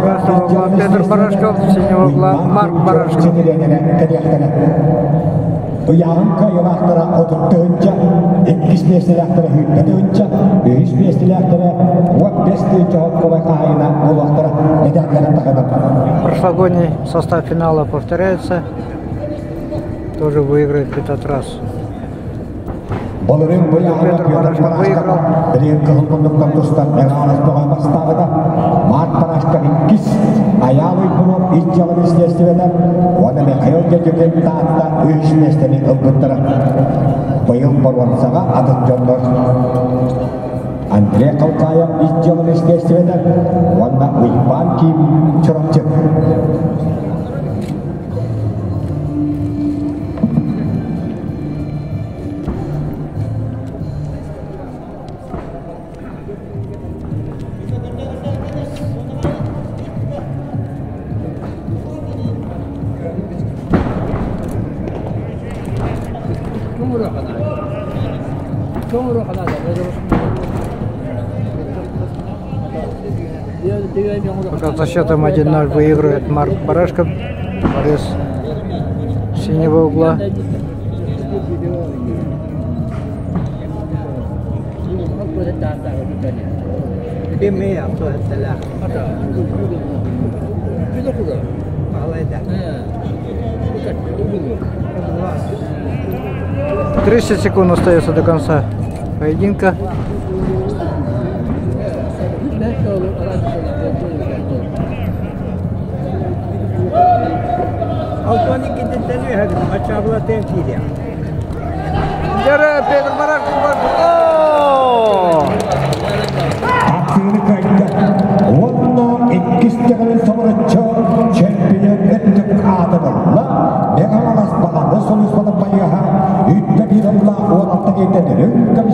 Красного угла Петр Барашков, синего угла Марк Барашков. Ыйааһын кыайыылаахтара 30 тыһыынча, иккис миэстэлээхтэрэ 100 тыһыынча, үһүс миэстэлээхтэрэ 15 тыһыынча холкуобай хаһаайына буолуохтара мэтээллэрин таһынан. Прошлогодний состав финала повторяется. Тоже выиграет этот раз. Былырыын бу ыйааһыҥҥа Петр Петр Барашков Барашков выиграл. билигин кыһыл муннуктан тустан Мэҥэ бөҕө бастаабыта. Марк Барашков иккис, Айаал Уйбунов ис дьыала министиэристибэтэ уонна Михаил Дедюкин Таатта үһүс миэстэни ылбыттара. Быйыл боруонсаҕа атын дьоннор Андрей Халкаев ис дьыала министиэристибэтэ уонна Уйбаан Ким Чурапчы. Пока со счетом 1-0 выигрывает Марк Барашков. Борис синего угла. 30 секунд остается до конца поединка. Дьэ, Петр Барашков. О! Тахсыыны кыайда. Уонна иккис төгүлүн соһуччу чемпион өттүк аатын ылла. Мэҥэ Хаҥалас Баҕаны сулууспатын байыаһа Үттэ биир ыллаах 16 киһиттэн үрүҥ көмүс.